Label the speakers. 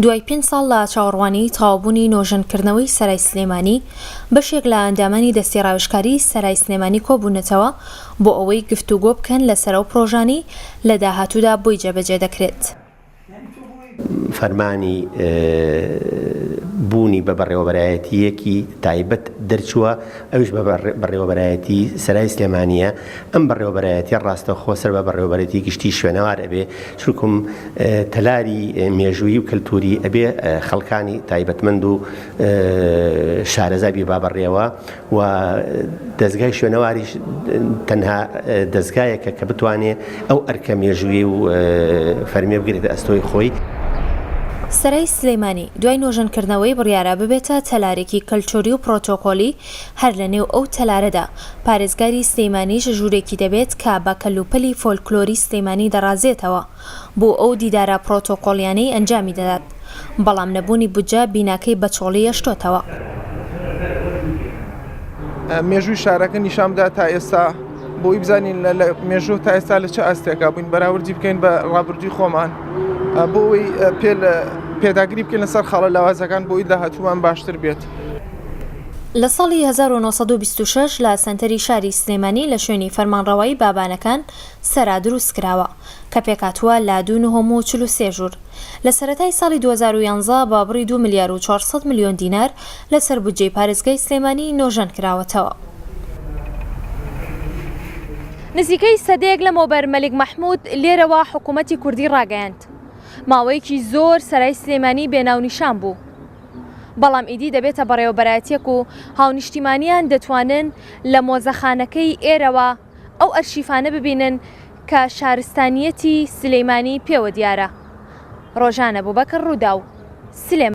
Speaker 1: دوای پێنج ساڵ لە چاوەڕوانی تەواوبوونی نۆژەنکردنەوەی سەرای سلێمانی، بەشێک لە ئەندامانی دەستەی ڕاوێژکاری سەرای سلێمانی کۆبوونەتەوە بۆ ئەوەی گفتوگۆ بکەن لەسەر ئەو پڕۆژانەی لە داهاتوودا بۆی جێبەجێ دەکرێت.
Speaker 2: فەرمانی بوونی بە بەڕێوەبەرایەتییەکی تایبەت دەرچووە، ئەویش بە بەڕێوەبەرایەتی سەرای سلێمانییە، ئەم بەڕێوەبەرایەتیە ڕاستەوخۆ سەر بە بەڕێوەبەرێتی گشتی شوێنەوار ئەبێ، چونکم تەلاری مێژوویی و کەلتووری ئەبێ خەڵکانی تایبەتمەند و شارەزا بیبا بەڕێوە و دەزگای شوێنەواریش تەنها دەزگایەکە کە بتوانێ ئەو ئەرکە مێژوویی و فەرمیە بگرێتە ئەستۆی خۆی.
Speaker 1: سەرای سلێمانی دوای نۆژەنکردنەوەی بڕیارە ببێتە تەلارێکی کەلتوری و پرۆتۆکۆلی، هەر لەنێو ئەو تەلارەدا پارێزگاری سلێمانیش ژوورێکی دەبێت کە بە کەلوپەلی فۆلکلۆری سلێمانی دەڕازێتەوە بۆ ئەو دیدارە پرۆتۆکۆڵیانەی ئەنجامی دەدات، بەڵام نەبوونی بودجە بیناکەی بە چۆڵی هێشتۆتەوە.
Speaker 3: مێژووی شارەکە نیشان بدات تا ئێستا بۆی بزانین لە مێژوو تا ئێستا لە چ ئاستێکا بووین بەراوردی بکەین بە ڕابردووی خۆمان بۆ ئەوەی پێ پێداگری بکەین لەسەر خاڵە لاوازەکان بۆی داهاتوومان باشتر بێت.
Speaker 1: لە ساڵی 1926 لە سەنتەری شاری سلێمانی لە شوێنی فەرمانڕەوایی بابانەکان سەرا دروستکراوە کە پێکهاتووە لە دوو نهۆم و 43 ژوور. لە سەرەتای ساڵی 2011 بە بڕی دوو ملیار و 400 ملیۆن دینار لەسەر بودجەی پارێزگای سلێمانی نۆژەن کراوەتەوە.
Speaker 4: نزیکەی سەدەیەک لەمەوبەر مەلیک مەحمود لێرەوە حکوومەتی کوردی ڕاگەیاند. ماوەیەکی زۆر سەرای سلێمانی بێ ناونیشان بوو. بەڵام ئیدی دەبێتە بەڕێوەبەرایەتییەک و هاونیشتیمانیان دەتوانن لە مۆزەخانەکەی ئێرەوە ئەو ئەرشیفانە ببینن کە شارستانییەتی سلیمانی پێوە دیارە. ڕۆژان ئەبوبەکر، ڕووداو، سلێمانی.